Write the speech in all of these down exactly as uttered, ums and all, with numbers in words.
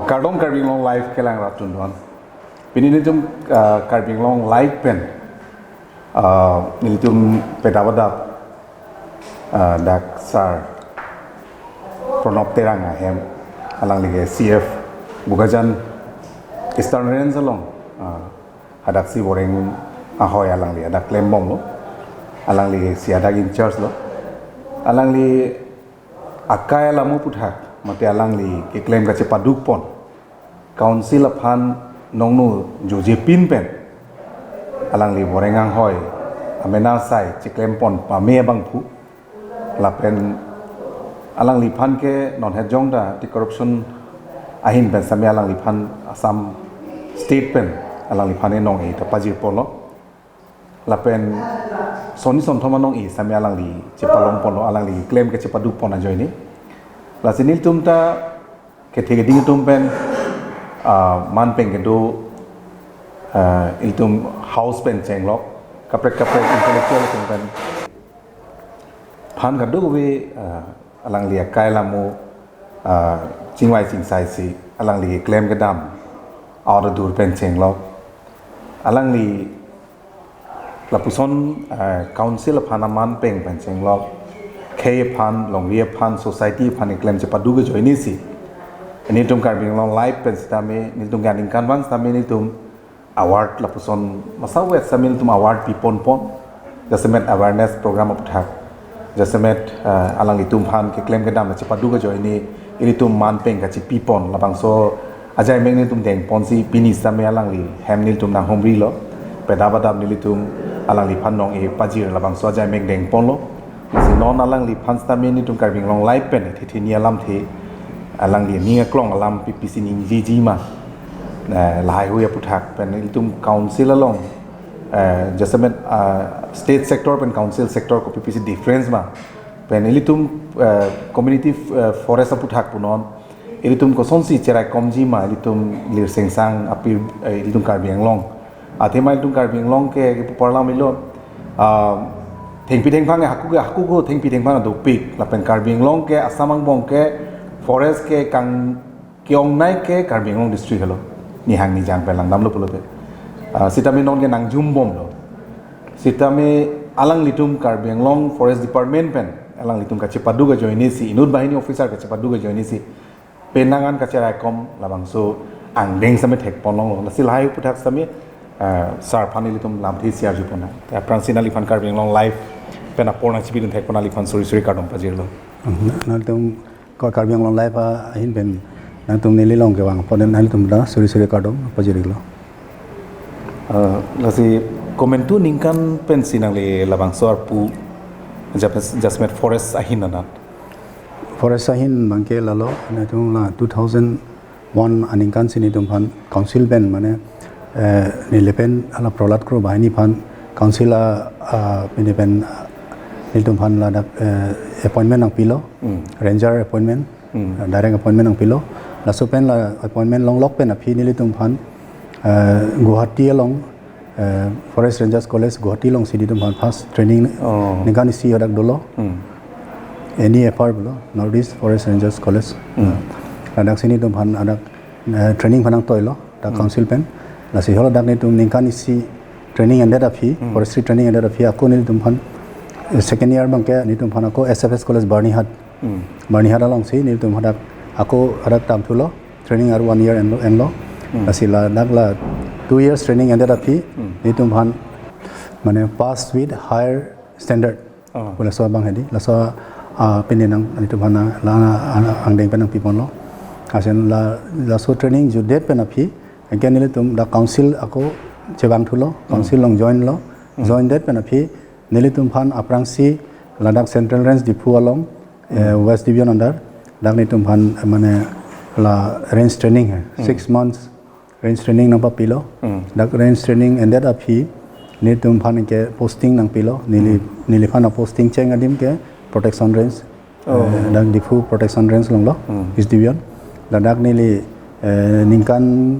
Kardom Karbi Anglong Live kelang rat tundon. Pini nelitum, ah, Karbi Anglong Live pen, ah, nelitum pedap adap, ah, dak Sar Pranab Terang ahem, alangli ke C F Bokajan Eastern Range along, ah, hadaksi Boreng ahoi alangli hadak klembomlo. Alanglisi hadak in charge lo. Alangli akai alam aputhak mate alangli keklem kachepadukpon, council aphan nongno jojepin pen alangli Boreng ahoi amena asai cheklempon pame abangphu. Lapen alangliphan ke non het jong ta anti-corruption ahin pen sitame alangliphan Assam State pen alangliphan enong e ta pajirponlo. Lapen sonni sonthom anong e sitame alangli chepalongponlo, alangli klem kachepadukpon ajoine. Lasi nelitum ta kethe keding atum pen, ah, man pen kedo, ah, ilitum house pen chenglok, kaprek kaprek intellectual atum pen phan kadokave, ah, alangli akai alam, ah, chingvai chingsaisi alangli keklem kedam aoradur pen chenglok. Alangli lapuson, ah, council aphan aman peng pen chenglok, khei aphan, longri aphan, society aphan keklem chepaduk ajoinesi nelitum Karbi Anglong Live pen sitame nelitum ke aningkanvang sitame nelitum award lapuson masa wet sitame nelitum award piponpon, jasemet awareness program aputhak, jasemet, eh, alanglitum aphan keklem kedam chepaduk ajoine ilitum man peng kachepipon, labangso ajai mek nelitum dengponsi pini sitame alangli hem nelitum nanghumrilo. Pedap adap nelitum alangliphan nong e pajir labangso ajai mek dengponlo. Lasi non alangliphan sitame nelitum Karbi Anglong Live pen thithini alamthe, alangli ning aklong alam pipisi ningjejima, eh, lahaihui aputhak pen ilitum council along, eh, jasemet, ah, state sector pen council sector kopipisi difference ma, pen ilitum, eh, community, eh, forest aputhak punon ilitum kosonsi cheraikomjima, ilitum lirsengsang apir, eh, ilitum Karbi Anglong. Athema ilitum Karbi Anglong ke, ke puparlam ilo, ah, thengpi thengphang haku ke, haku ko thengpi thengphang dopik. Lapen Karbi Anglong ke Assam angbong ke forest ke kang keongnei ke Karbi Anglong district helo. Nihang nijang pen langdamlo pulote, ah, sitame non ke nangjumbomlo. Sitame alanglitum Karbi Anglong Forest Department pen alanglitum kachepaduk ajoinesi, inut banghini officer kachepaduk ajoinesi penang an kacheraikom labangso angdeng sitame thekponlonglo. Lasi lahai aputhak sitame, eh, sar aphan ilitum lamthe si arjupon nang. Te aphrangsi nangliphan Karbi Anglong Live pen apor nangchipidun thekpon nangliphan suri suri kardom pajirlo. Hmm, nangtum ko Karbi Anglong Live ahin pen nangtum neli along kevang apot nanglitum ta suri suri kardom pajirlo. Eh, lasi komantu ningkan pensi nangli labangso arpu jas-, jasemet forest ahin anat? Forest ahin abangke lalo, nangtum la two thousand one aningkan si nelitum aphan council pen mane, eh, neli pen hala Prahlad Kro banghini aphan council a, a, pini pen, ah, nelitum aphan ladak, eh, appointment nangpilo, Hmm. ranger appointment, Hmm. ah, direct appointment nangpilo. Laso pen la appointment longlok pen aphi nelitum aphan, eh, Guwahati along, eh, Forest Rangers College Guwahati alongsi nelitum aphan first training Oh. ningkan isi hadak dolo. Hmm. N E F R pulo, North East Forest Rangers College. Hmm. Ladaksi nelitum aphan hadak, eh, training aphan nangtoilo, dak Hmm. council pen. Lasi haladak nelitum ningkan isi training endet aphi, Hmm. forestry training endet aphi, ako nelitum aphan, eh, second year abangke nelitum aphan ako S F S College Byrnihat. Hmm. Byrnihat alongsi nelitum hadak ako hadak damthulo, training ar one year enlo, enlo. Hmm. Lasi ladak la two years training endet aphi, Hmm. nelitum aphan mane pass with higher standard. Oh. Pu laso abang hedi, laso, ah, pini nang nelitum aphan la, la, angdeng pen nangpiponlo. Asen la, laso training jutdet pen aphi, anke nelitum dak council ako chevangthulo, Hmm. council along joinlo, Hmm. joindet pen aphi, nelitum aphan aphrangsi ladak Central Range Diphu along, eh, Hmm. West Division under, dak nelitum aphan, eh, mane la range training hai, Hmm. six months range training nangpapilo. Hmm. Dak range training endet aphi, nelitum aphan ke posting nangpilo, neli, Hmm. neliphan aposting cheng adim ke Protection Range. Oh. Eh, dak Diphu Protection Range alonglo, Hmm. East Division. Ladak neli, eh, ningkan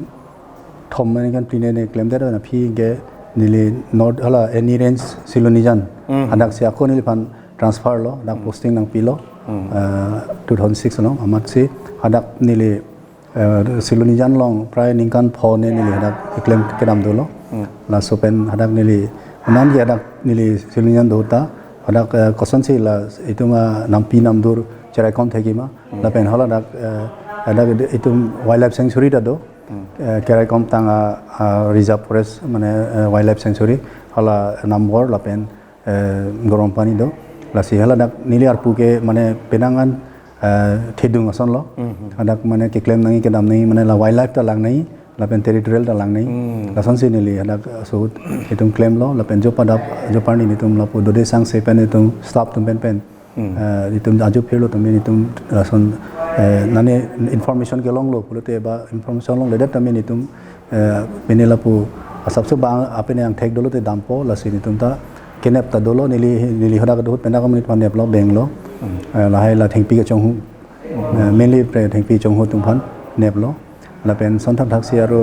thom ningkan phli ne klemdet aphi ke neli North hala N E Range Silonijan. Hmm. Hadaksi ako neliphan transfer lo, dak Hmm. posting nangpilo. Hmm. Eh, two thousand six along, amatsi hadak neli Eh, Silonijan along prai ningkan pho ne neli hadak keklem kedam dolo. Hmm. Laso pen hadak neli, anan ke hadak neli Silonijan do ta, hadak, eh, kosonsi la itum, ah, nampi namdur cheraikom thekji ma. Hmm. Lapen hala dak, eh, hadak itum wildlife sanctuary ta do. Hmm. Eh, keraikom tang a, a reserve forest mane, eh, wildlife sanctuary hala Nambor lapen, eh, Gorompani do. Lasi hala dak neli arpu ke mane penang an, eh, thedung ason lo. Hmm, hmm. Hadak mane keklem nangji kedam nangji mane la wildlife ta lang nangji, lapen territorial ta lang nangji. Hmm. Lasonsi neli hadak, eh, suhut itum klemlo, lapen jopadap, joparni itum lapu dode sangse pen itum staff atum pen pen. Hmm. Eh, itum ajo phirlo tame itum lason, eh, nane information kelonglo pulote ba information longledet tame itum, eh, pine lapu asapso ba apene angthek dolo te dampo, lasi itum ta kenep ta dolo, neli, neli hadak do ahut pen dak amonit aphan neplo benglo. Hmm. Eh, lahai la thengpi kechonghu. Hmm. Eh, mainly pre thengpi chonghu atum aphan neplo. Lapen sonthak thaksi aro,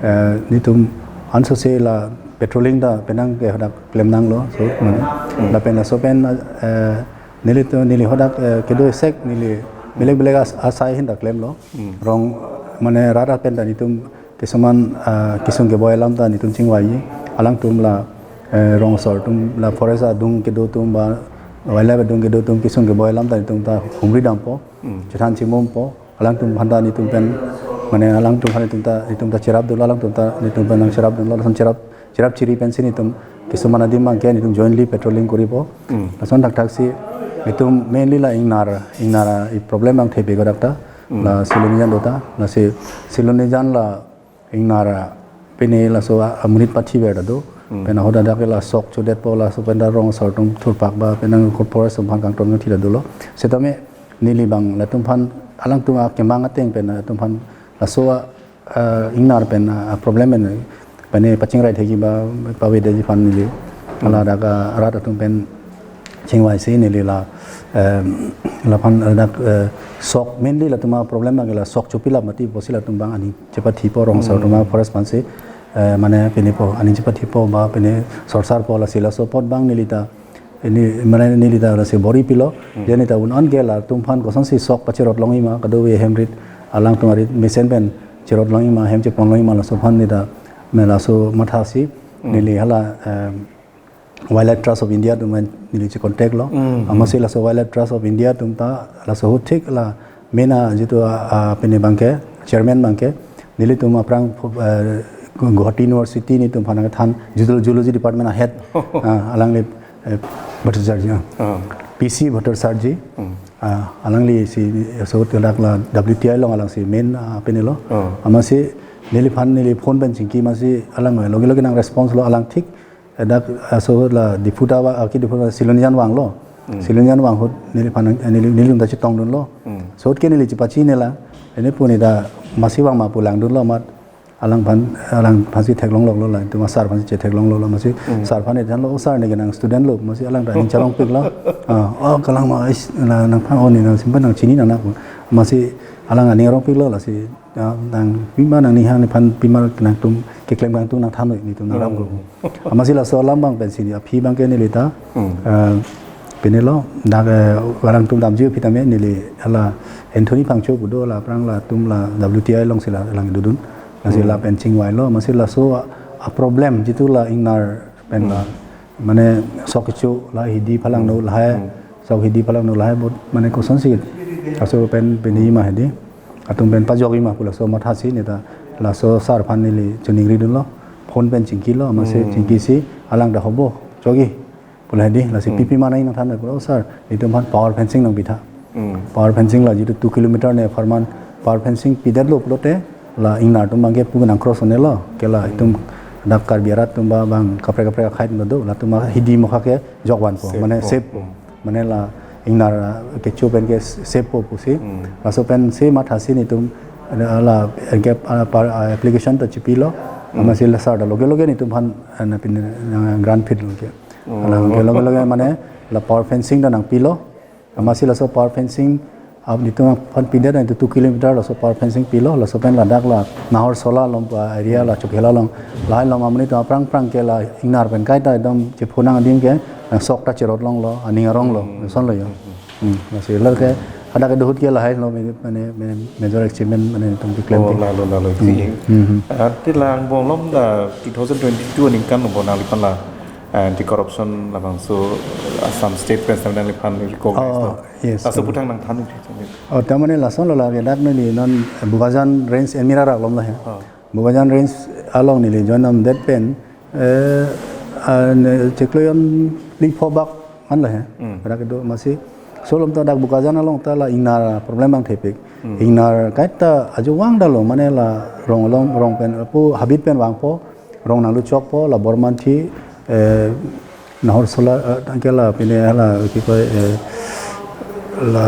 eh, itum ansose la patrolling ta penang ke hadak klem nanglo, so, mane. Hmm. Lapen laso pen, eh, neli to, neli hadak, eh, kedo sek neli belek belek as-, asai ahin ta klemlo. Hmm. Rong, mane, rat pen ta itum kisuman, eh, kesung keboi alam ta itum chingvai. Alangtum la, eh, rong asor atum la forest adung kedo atum ba wildlife adung kedo atum kesung keboi alam ta itum ta humri dampo. Hmm. Chethan chimumpo. Alangtum aphan ta itum pen, mane alangtum aphan itum ta, itum ta cherap dunlo, alangtum ta itum pen nangcherap dunlo, lason cherap, cherap chiri pensi itum kisuman adim abangke itum jointly patrolling koripo. Hmm. Lason thakthak si itum mainly la ingnar, ingnar a problem abang thepi kodak ta, Hmm. la Silonijan do ta, lasi Silonijan la ingnar a pine laso a, amonit pathiver ta do. Hmm. Pen ahoda dak la sok chodetpo, laso pen ta rong asor atum thurpak ba penang corporate atum aphan kangton nangthi ta dolo. Setame neli abang latum aphan, alangtum akemang ateng pen latum aphan laso a, eh, ingnar pen, eh, problem pen, pen pachingrai thekji ba pavedetji aphan neli. Hmm. Hala dak, eh, rat atum pen chingvaisi neli la, eh, laphan, eh, dak, eh, sok mainly latum a problem abang la sok chopilap mati pusi latum abang aning chepathipo rong asor atum a Hmm. forest aphansi, eh, mane pinipo aning chepathipo ba pine sorsarpo, lasi laso apot abang neli ta, ini mane neli ta lasi bor-i pilo. Hmm. Jani ta un-an ke latum aphan kosonsi sok pacherot longji ma, kadokave hem rit alangtum arit mesen pen cherot longji ma, hem chepon longji ma, laso aphan neli ta, me laso mathasi, Hmm. neli hala, eh, Wildlife Trust of India atum aphan neli checontact lo. Hmm, Amatsi hmm. laso Wildlife Trust of India atum ta laso ahut thik la main a jitu a, a, pine abangke, chairman abangke, nelitum aphrang, eh, Guwahati University nelitum aphan nangthan, zool-, zoology department a head, ah, alangli, eh, Bhattacharjee, ah. Ah. P C Bhattacharjee, Hmm. ah, alanglisi laso ahut dak la W T I along alangsi main, ah, pine lo. Ah. Amatsi neliphan neli phone pen chingki amatsi alang loge loge nang response lo, alang thik, eh, dak, ah, laso la Diphu ta va, ah, ke Diphu ta Silonijan vanglo. Hmm. Silonijan vang ahut neliphan, eh, neli, nelitum ta chetong dunlo. Hmm. Laso ahut ke neli chepachinine la, neli pu neli ta amatsi vang ma pu lang dunlo amat alangphan, alangphansi theklong loklo la, itum a sir aphansi chetheklong loklo, amatsi Hmm. sir aphan neli thanlo, "O sir, ne ke nang student lo," amatsi alang ta aning charongpiklo. Ah, "O, kalang ma, is, la, nangphan o ne nang simpan nang chini nang nak." Amatsi alang aning arongpiklo, lasi, ah, nang pima nangning hang nephan pima nangtum keklem kangtung nangthan noi, netum nang ram ko. Hmm. Amatsi laso alam abang pensi aphi abangke neli ta, Hmm. eh, pine lo, dak, eh, alangtum damji aphi tame neli hala Anthony Phangcho pu do la aphrang latum la W T I alongsi la lang dodun. Lasi Hmm. la pen chingvailo, amatsi laso a, a problem jitu la ingnar pen la, Hmm. mane sok kecho la hidi phalangno Hmm. lahai, Hmm. sok hidi phalangno lahai bot mane kosonsi laso pen pini ma hidi. Atum pen pajokji ma pu laso mathasi neli ta laso sir aphan neli choningri dunlo. Phone pen chingkilo, amatsi Hmm. chingkisi alang ta hobo, choji pu la hidi, lasi Hmm. pi pima nangji nangthan noi pu, "O sir, netum aphan power fencing nangpitha." Hmm. Power fencing la jitu two kilometer ne apharman power fencing pidetlo pulote la ingnar atum abangke pu nang cross onelo, ke la Hmm. itum dak Karbi arat atum ba bang kaprek kaprek akhei atum do, latum a hidi mokha ke jokvanpo, Safe mane po. safe po. Hmm. Mane la ingnar, ah, kecho pen ke safe po pusi. Hmm. Laso pensi mathasi netum, ah, la, ah, ke, ah, par, ah, application ta chipilo. Hmm. Amatsi la sir ta loge loge netum aphan, ah, na pin, ah, grant phitlo ke. Oh. Alangke loge loge mane la power fencing ta nangpilo. Amatsi laso power fencing, ah, netum aphan pidet nangji two kilometer laso power fencing pilo, laso pen ladak la Nahor Sola along, ah, area la Chokhela along, lahai along amonit atum aphrang aphrang ke la ingnar pen kaita ekdom chepho nang adim ke, ah, sok ta cherot longlo, aning aronglo, Hmm. lasonlo jo. Hmm. Hmm, lasi lake Hadak kedo ahut ke lahai lo, mane, mane, mane major achievement mane netum keklem Oh, ke. Lalo, lalo. Hmm. Hmm. Ah, te la angbong lom la two thousand twenty-two aningkan lo bo nangliphan la, ah, anti corruption labangso, ah, Assam State President nangliphan recognize Oh, lo. Yes. Laso aphuthak nangthan. Oh, ta mane lason lo la, ke dak neli non Bokajan Range Almirara along lo he. Ah. Bokajan Range along neli join damdet pen, eh, ah, ne, chiklo jon phli pho bak an lo he. Hmm. Rak do masi. Laso along ta dak Bokajan along ta la ingnar problem abang thepik. Hmm. Ingnar kaita ajo vang damlo, mane la rong along, rong pen, pu habit pen vangpo, rong nanglut chokpo, la Bormanthi, eh, Nahor Sola, eh, tangke la, pine la, ki koi, eh, la,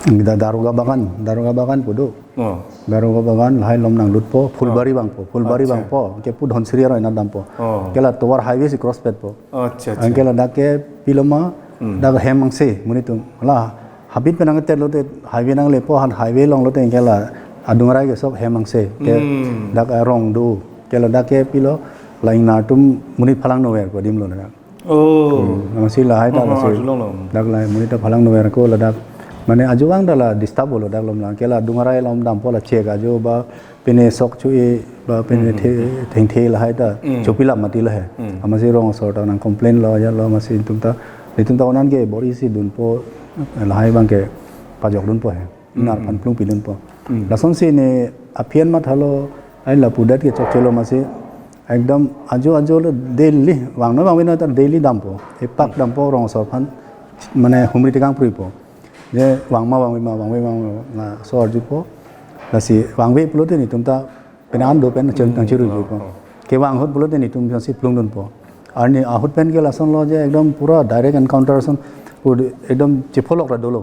Da-, Daruga Bagan, Daruga Bagan pu do. Oh. Daruga Bagan, lahai along nanglutpo, Phulbari Oh. vangpo, Phulbari Acha. vangpo, ke pu Dhansiri aroi nat dampo. Oh. Ke la tovar highway si cross petpo. Acha, acha. Anke ladak ke pilo ma, Hmm. dak hem angse, monit atum. La, habit pen nangtet lote, highway nanglepo, han highway along lote, ke la, adung arai ke sok hem angse. Ke Hmm. dak arong do, ke ladak ke pilo, la ingnar atum monit phalang nover ko adim lo dak. Oh. Hmm, amatsi lahai ta Oh, lasi. Arjulong lo. Dak lahai, monit ta phalang nover ko ladak. Mane ajo vang ta la disturb lo dak along lang. Ke la adung arai along dampo la chek ajo ba pine sok chu-e ba pine Hmm, the, hmm, hmm. thengthe lahai ta. Hmm. Chopilap mati lahai. Hmm. Amatsi rong asor ta nang complain lo ya lo amatsi netum ta. Netum ta onan ke bor-isi dunpo lahai abang ke pajok dunpo he. Ingnar Hmm. aphan plung pidunpo. Hmm. Lasonsi ne aphian mathalo ai lapu det ke chokche lo amatsi ekdom ajo ajo lo daily vangno vangve no ta daily dampo. Epak Hmm. dampo rong asor aphan mane humri tekang pruipo. Je vang ma vangve ma vangve ma vangve ma laso arjupo. Lasi vangve pulote netum ta pine an do pen chel Hmm. tang chiru Oh, jupo. oh. Kevang ahut pulote netum si plung dunpo. Arni ahut pen ke lason lo je ekdom pura direct encounter ason pur ekdom chepholok ra dolo.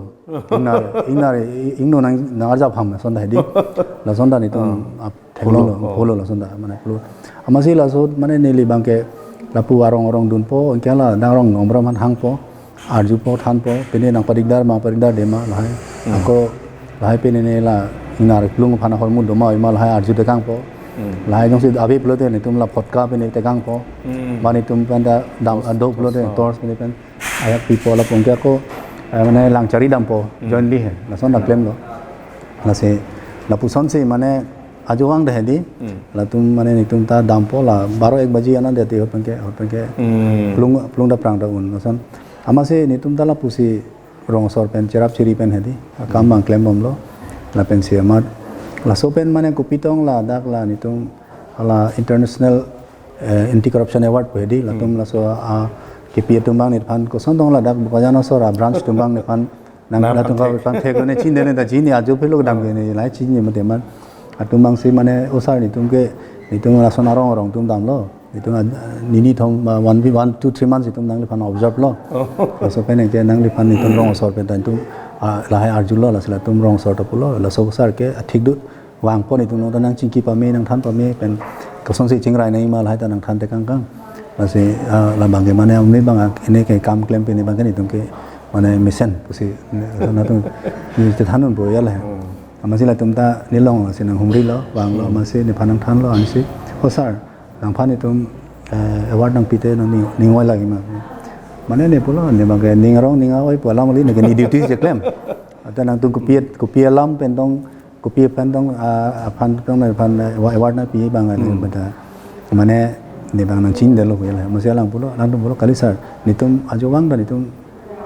Ingnar, ingnar, ingno nang, nang arjap ham lason ta hedi. Lason ta netum Oh. ap-, Pholo, pholong lo, oh. pholo lason ta, mane pholo. Amatsi laso, mane neli abang ke lapu arong arong dunpo, anke la dak rong nong bram han hangpo, arjupo thanpo, pine nang padikdar ma padikdar de ma lahai. Hmm. Ako lahai pine ne la ingnar plung aphan ahormu do ma, ima lahai arju tekangpo. Hmm. Lahai jongsi ave pulote netum la photka pine tekangpo. Hmm. Ba netum pen ta dam Torch, ado pulote torch, oh. torch pine pen. Ayak pipo lapu anke ako, eh, mane lang chari dampo, Hmm. jointly he. Lason ta klemlo. Lasi, lapusonsi mane ajo vang ta hedi. Hmm. Latum mane netum ta dampo la baro ek baji ana deti ahut pen ke, ahut pen ke. Hmm. Plung, plung ta prang ta un. Lason. Amatsi netum ta lapusi rong asor pen cherap chiri pen hedi. Akam Hmm. abang klembomlo. Lapensi amat. Laso pen mane kopi tong ladak la netum la international eh, Anti Corruption Award pu hedi, latum Hmm. laso, ah, kepi atum abang nephan koson tong ladak Bokajan asor a branch atum abang nephan nang Nang latum phan thek. nephan thek ne chin de ne ta chin ne ajo philo dam ke ne lai chin ne mate man. Atum abangsi mane osar netum ke netum lason arong arong atum damlo. Netum, ah, nini thom, ah, one week, one to three months netum nangliphan observe lo. Oh. Laso pen ke nangliphan netum rong asor pen ta netum, ah, lahai arjulo, laso latum rong asor ta pulo, laso osar ke athik dut. Vangpo netum nang ta nang chingki pame nang than pame pen kosonsi chingrai nangji ma lahai ta nang than tekang kang. Lasi, ah, labang ke mane ami abang ak-, ini ke kam klem pen abang ke netum ke mane mesen pusi ne, na tu ni te than unpo ya le. Hmm. Amatsi latum ta nelong si nang humrilo, vanglo, Hmm. amatsi nephan nang thanlo ansi. Oh sir, nangphan netum, eh, award nangpi te nang ning, ning oi lagi ma. Mane ne pulo ne abang ke ning arong ning a-oi pu alam kali ne ke ne duty si klem. Ata nangtum kopi, kopi alam pen tong kopi aphan tong, ah, aphan tong na aphan, eh, wa-, award nangpi abang Hmm. bata. Mane ne abang nang chin delo ya la. Amatsi alang pulo, nangtum pulo kali sir. Netum ajo vang ta netum.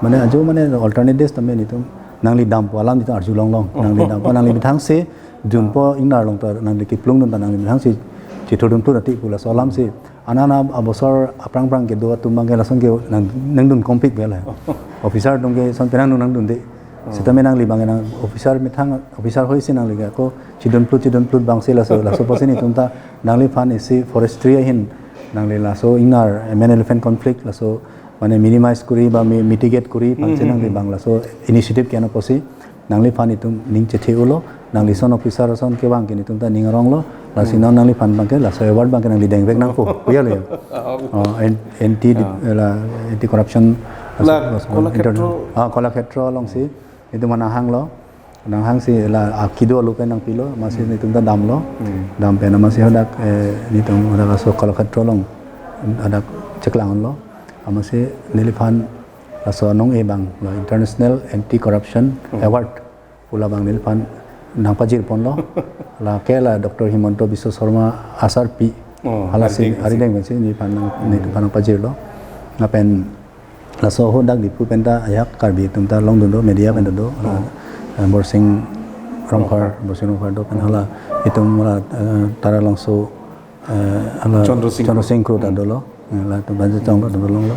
Mane ajo mane alternate days tame netum. Nangli dampo alam netum arjulong long. Oh. Nangli dampo, nangli methang si dunpo ingnar along ta nangli keplung dun ta nangli methang si chithur dun plun ati pu laso alam si. Anana abosor aphrang phrang kedo atum abang ke lason ke nang, nangdun kompik bela. Officer atum ke son penang nangdunde. Oh. Sitame nangli abang ke nang officer methang, officer hoi si nangli ke ako chidun plut, chidun plut abang si laso, laso pusi netum ta nangliphan isi forestry ahin nangli laso ingnar man elephant conflict laso mane minimize kuri ba mi-, mitigate kuri aphan si Hmm, hmm, nangli hmm. abang laso initiative ke-en apotsi nangliphan netum ning chethe-ulo, nangli son officer son kevang ke netum ta ning aronglo, lasi Hmm. non nangliphan abang ke laso award abang ke nangli dengvek nangpo, puya lo ya. Ah, okay. Oh, an-, anti di-, Ah. la anti corruption, La laso, laso Kolakshetra. Inter-, ah, Kolakshetra alongsi, netum nang hanglo, nang hangsi la akido alu pen nangpilo, amatsi Hmm. netum ta damlo, Hmm. dam pen amatsi hadak, eh, netum hadak laso Kolakshetra along, hadak cheklang lo, amatsi neliphan Laso anong-e abang lo International Anti-Corruption Hmm. Award pu labang neliphan nangpajir ponlo. La ke la Doctor Himanta Biswa Sarma asarpi. Oh, Hala si arideng si. Arideng pensi neliphan nang Hmm. neliphan nangpajirlo. Lapen laso ahut dak Diphu penta ajahak Karbi atum ta longdun do, media pen do. Hmm. Eh, Borsing Rongphar, Rongphar. Borsing Rongphar do pen hala itum hala, eh, Taralangso, eh, hala Chandra Singh Chandra Kro. Singh Kro ta Hmm. dolo. Eh, latum Banjir Chong ta dolo.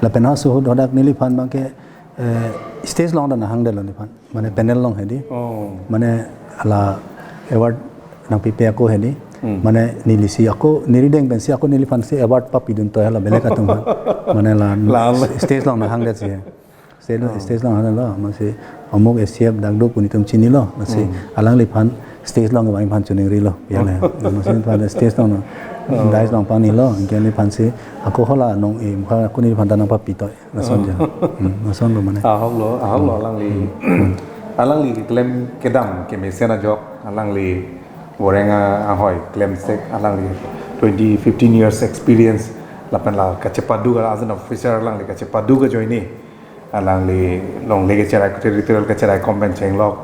Lapen laso ahut hadak neliphan abangke, eh, stage along ta nanghangdetlo neliphan. Mane panel along hedi. Oh. Mane hala award nangpipe ako hedi. Hmm. Mane nelisi ako nerideng pensi ako neliphansi award papidun to hala belek atum aphan. Mane la La la. Stage along nanghangdetsi. Stage, Oh. stage along nanghanglo. Masi amuk S C F dak do pu netum chinilo. Masi Hmm. alangliphan stage along abang neliphan chuning rilo. Ya la. Masi neliphan stage along Oh. dais along pangnilo. Anke neliphansi ako hala anong-e mukhang ako neliphan ta nangpapi to. Lason ja. Hmm, lason lo mane. Ahok lo, ahok lo alangli. Alangli keklem kedam kemesen ajok, alangli goreng ahoi klemsek, alangli twenty, fifteen years experience, lapen la kachepaduk, as an officer alangli kachepaduk ajoine. Alangli longle kacherai, territorial kacherai kom pen chenglok,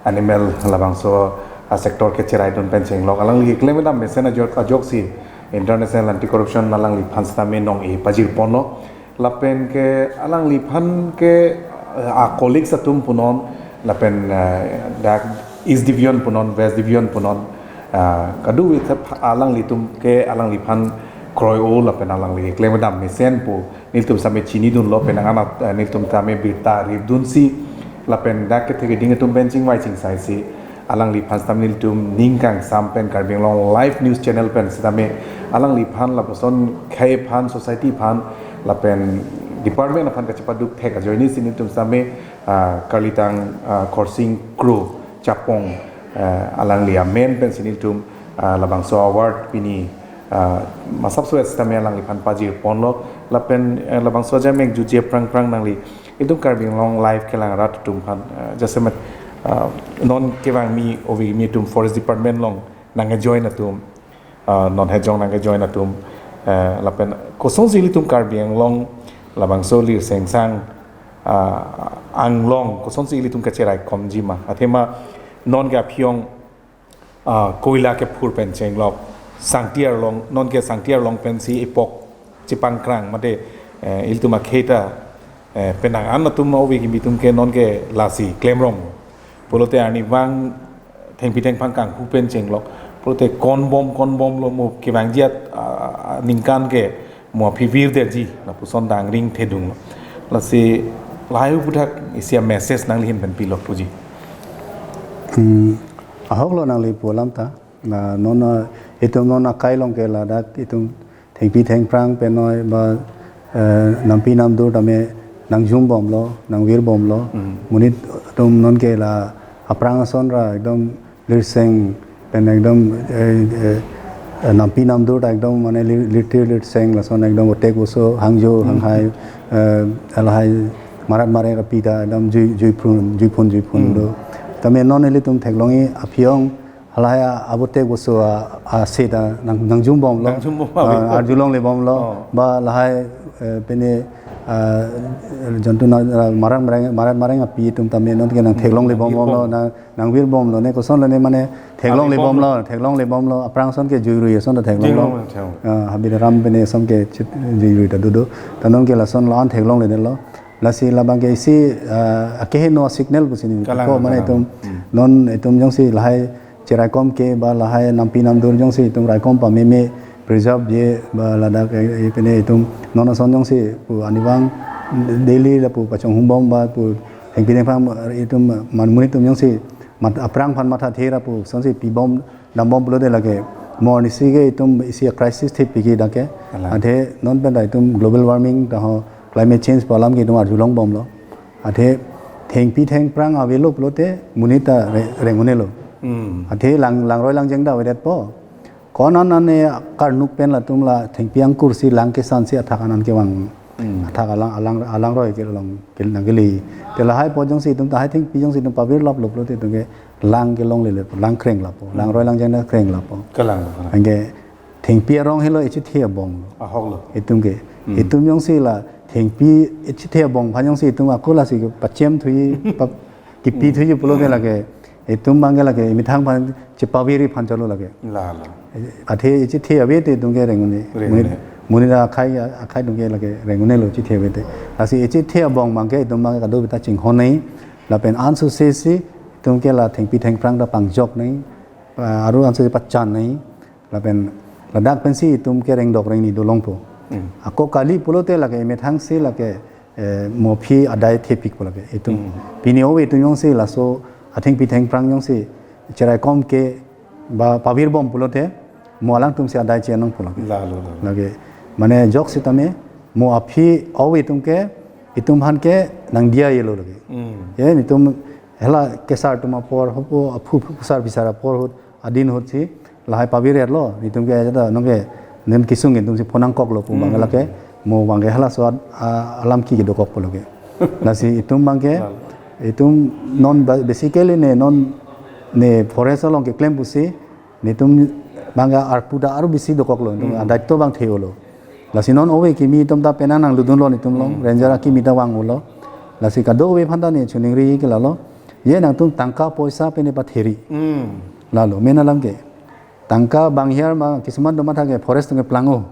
animal labangso a sector kacheraidun pen chenglok. Alangli keklem kedam mesen ajok, ajoksi International Anti-Corruption alangliphan sitame nong-e pajir ponlo. Lapen ke alangliphan ke, eh, a colleagues atum punon, lapen, eh, dak East Division punon, West Division punon, eh, kadokave ta pha-, alanglitum ke alangliphan kroi-o lapen alangli keklem kedam mesen pu nelitum sitame chinidunlo, penang anat, eh, nelitum sitame birta ripdunsi, lapen dak kethe keding atum pen chingvai chingsaisi alangliphan sitame nelitum ning kangsam pen Karbi Anglong Live News Channel pen sitame alangliphan lapuson khei aphan, society aphan lapen department aphan kachepaduk thek ajoinesi nelitum sitame, ah, Karlitang, ah, Khorsing Kro Chapong, eh, alangli amen pensi nelitum, ah, labangso award pini, ah, masapso sitame alangliphan pajir ponlo lapen, eh, labangso ajamek jutje aphrang aphrang nangli itum Karbi Anglong Live kelang rat atum aphan, eh, jasemet, ah, non kevangmi ove kimi atum Forest Department along nangkejoin atum, ah, non hejong nangkejoin atum, eh, lapen kosonsi ilitum Karbi Anglong labangso lirsengsang, ah, anglong kosonsi ilitum kacherai komji ma. Athema non ke aphi-ong, ah, koila kephur pen chenglok, sangti arlong, non ke sangti arlong pensi epok chepangkrang mate, eh, ilitum akhei ta, eh, penang an atum ove kimi atum ke non ke lasi klemrong. Pulote arnivang thengpi thengphrang kanghu pen chenglok. Pulote konbom konbomlo mo kevangji at, ah, ningkan ke mo aphi virdetji lapuson ta angring thedunglo. Lasi lahai aputhak isi a-message nangli ahin pen pilo puji. Hmm, ahok lo nangli pu alam ta. Na non, ah, itum non akai along ke ladak itum thengpi thengphrang penoi ba, eh, nampi namdur tame nangjumbomlo, nangvirbomlo. Hmm. Monit atum non ke la aphrang ason ra ekdom lirseng pen ekdom, eh, eh, nampi namdur ta ekdom mane lir-, lirtir lirseng lason ekdom otek oso hangjo Hmm. hanghai, eh, alahai marat mare api ta ekdom jui, juiphun, juiphun, juiphun Hmm. do. Tame non ilitum theklongji aphi-ong halahai a-, abotek oso a, a-se ta nang, nangjumbomlo. Nangjumbom Ah, abi. Arjulonglebomlo. Oh. Ba lahai, eh, pine, ah, jontu na, ah, marang marang, marat marang api atum tame non ke nang Hmm. theklonglebomlo, Nangvirbom. Na, nangvirbomlo ne kosonlo ne mane theklonglebomlo, Nangvirbomlo. Theklonglebomlo. Aphrang ason ke juirui ason ta theklonglo. Juirui ason. Ah, Habiraram pine ason ke chit juirui ta dodo. Ta non ke lason la-an theklongledetlo. Lasi labang ke isi, ah, akeheno signal pusi neli Kalang, ko mane kalang. Itum Hmm. non itum jongsi lahai cheraikom ke ba lahai nampi namdur jongsi itum raikom pameme preserve je ba ladak, eh, eh, pine itum non ason jongsi pu arnivang daily lapu pachonghungbom ba pu thengpi thengphrang itum manmuri atum jongsi mat aphrang aphan mathathe ra pu asonsi pibom dambom pulote lake mo arnisi ke itum isi a-crisis thip piki dak ke. Kalang. Athe non pen ta itum global warming ta ho climate change pu alam ke itum arjulongbomlo. Athe thengpi thengphrang avelo pulote monit ta re-, reng un-elo. Hmm. Athe lang, langroi langjeng ta avedetpo. Ko-an an ane karnuk pen latum la thengpi angkur si lang kesan si athak an an kevang. Hmm. Athak alang, alang, alangroi kelong, ke nangkele. Te lahai apot jongsi itum tahai thengpi jongsi itum pavirlaplo pulote itum ke lang kelonglele, lang krenglapo. Hmm. Langroi langjeng ta krenglapo. Kalang, kalang. Anke thengpi arong helo ichithi abong. Ahoklo. Itum ke. Hmm. Itum jongsi la thengpi echethe abong aphan jongsi itum ako lasi pachem thuji, pa-, kipi Hmm. thuji pulote lake, itum abangke lake emethang aphan chepavir aphan cholo lake. La, la. Athe echethe ave te itum ke reng un-e. Reng un-e. Monit, monit akhai, akhai atum ke lake reng un-elo echethe ave te. Lasi echethe abong abangke itum abangke kadokave ta chinghon nangji. Lapen ansose si itum ke la thengpi thengphrang ta pangjok nangji. Ah, aru ansose pachan nangji. Lapen ladak pensi itum ke rengdok rengni dolongpo. Hmm. Ako kali pulote lake emethang si lake, eh, mo aphi adai thepikpo lake. Itum Hmm. pini ove itum jongsi laso athengpi thengphrang jongsi cheraikom ke ba pavirbom pulote mo alangtum si adai che nangpo lake. La, la, la, la. Lake, mane jok sitame mo aphi ove itum ke, itum aphan ke nangdiya jelo lake. Hmm. Ye, itum hela kesar atum apor ahut, aphu, aphu kesar bisar apor ahut, adin ahut si lahai pavir-etlo, itum ke ajata nonke nen kesung itum si phonangkoklo pu abang Hmm. lake, mo abangke halaso ad-, a-, alam ke kedokokpo lake. Lasi itum abangke, Lalo. itum non ba-, basically ne non ne forest along keklem pusi, netum abangke arpu ta aru bisi dokoklo, itum Hmm. adaityo abang the-olo. Lasi non ove kimi atum ta penang nanglutdunlo netum along, Hmm. ranger akimi ta vang-olo. Lasi kadokave aphan ta ne choningri ke lalo. Ye nangtum tangka poisa pen ne patheri. Hmm. Lalo, main alam ke. Tangka bang hiar ma kisuman do matha ke forest atum ke plang-o.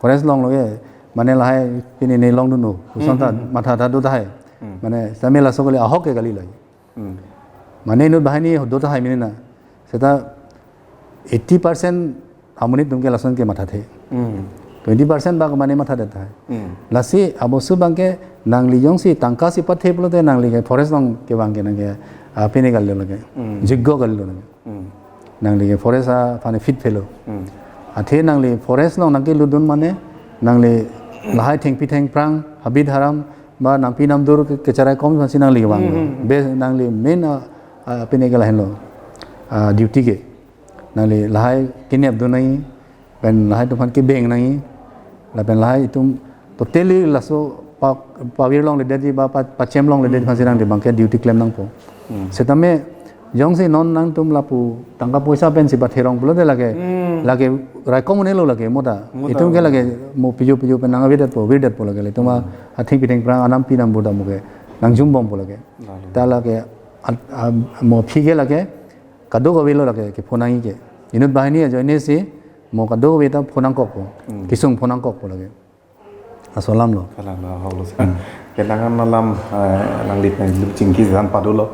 Forest along lo ke, mane lahai pini ne longdun-o. Koson ta Hmm, hmm, hmm. matha ta do tahai. Hmm. Mane sitame laso kali ahok ke kali lahai. Hmm. Mane inut banghini do tahai mene na. Seta eighty percent amonit atum ke lason ke mathathe. Hmm. Twenty percent bak mane mathadet tahai. Hmm. Lasi abosu abangke nangli jongsi tangka si pathe pulote nangli ke forest along kevang ke nangke, ah, pini kalilo lake. Hmm. Jiggo kalilo lake. Hmm. Nangli ke forest aphan fit phelo. Hmm. Athe nangli forest along nangkelutdun mane nangli lahai thengpi thengphrang, habit haram, ba nampi namdur ke, kecheraikom aphansi nangli kevang. Hmm, hmm, hmm. Be nangli main, ah, ah, pini ke lahenlo. Ah, duty ke. Nangli lahai kinep dun nangji, pen lahai atum aphan kebeng nangji, lapen lahai itum totally laso pa-, pavir longledetji ba pa-, pachem longledet Hmm. aphansi nangli abangke duty klem nangpo. Hmm. Sitame jongsi non nangtum lapu tangka poisa pensi patherong pulote lake, Hmm. lake raikom un-elo lake mo ta. Mo ta. Itum ke lake mo piju piju pen nang avedetpo, virdetpo lake. Itum a-, Hmm. athengpi thengphrang anampi namdur ta mo ke nangjumbompo lake. Lalu. Ta lake at-, a-, mo aphi ke lake kadokave lo lake kephonangji ke. Inut banghini ajoine si mo kadokave ta phonangkokpo. Hmm. Kesung phonangkokpo lake. Laso alam lo. Kalang lo, ahok lo. Hmm. Kenangan alam, eh, nangli pen chingki chethan padulo.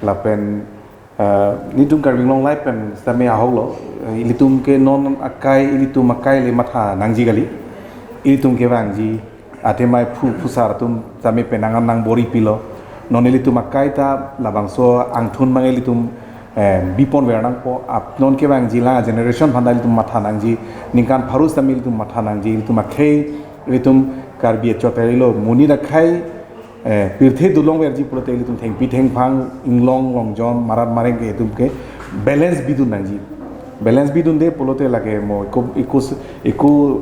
Lapen, eh, netum Karbi Anglong Live pen sitame ahok lo. Eh, ilitum ke non akai, ilitum akai le matha nangji kali. Ilitum kevangji athema phu, phusar atum sitame penang an nangbor-i pilo. Non ilitum akai ta labangso angthun abang ilitum, eh, biponver nangpo. Ap non kevangji la generation aphan ta ilitum matha nangji. Ningkan pharo sitame ilitum matha nangji. Ilitum akhei, ilitum Karbi achot lo. Monit akhei, eh, pirthe dolongverji pulote ilitum thengpi thengphrang, inglong longjon, marat mareng ke itum ke balance bidun nangji. Balance bidunde pulote lake mo eko, eko, eko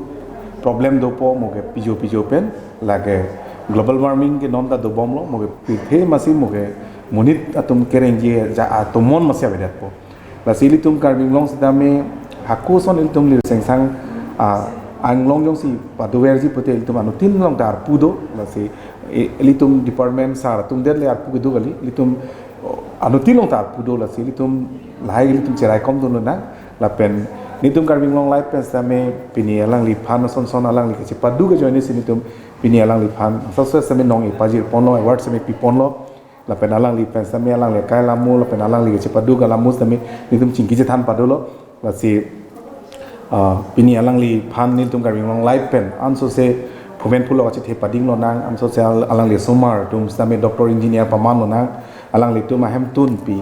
problem dopo mo ke pijo pijo pen lake global warming ke non ta dobomlo mo ke pirthe masi mo ke monit atum kerengji ja atomon masi avedetpo. Lasi ilitum Karbi Anglong sitame hako ason ilitum lirsengsang, ah, anglong jongsi padoverji pute ilitum anuttin along ta arpu do. Lasi i-, ilitum department sar atum det le arpu kedo kali. Ilitum, oh, anuttin along ta arpu do lasi ilitum lahai ilitum cheraikom dun lonang. Lapen netum Karbi Anglong Live pen sitame pini alangliphan ason son alangli kachepadu ajoine si netum pini alangliphan. Sasa sitame nong-e pajirponlo, award sitame piponlo. Lapen alangli pen sitame alangli akai alam mo, lapen alangli kachepadu alam mo sitame netum chingki chethan padulo. Lasi, ah, pini alangliphan netum Karbi Anglong Live pen ansose phoven phulo kachethe pading lonang, ansose al-, alangli asomar atum sitame doctor engineer paman lonang, alanglitum ahemtun pi,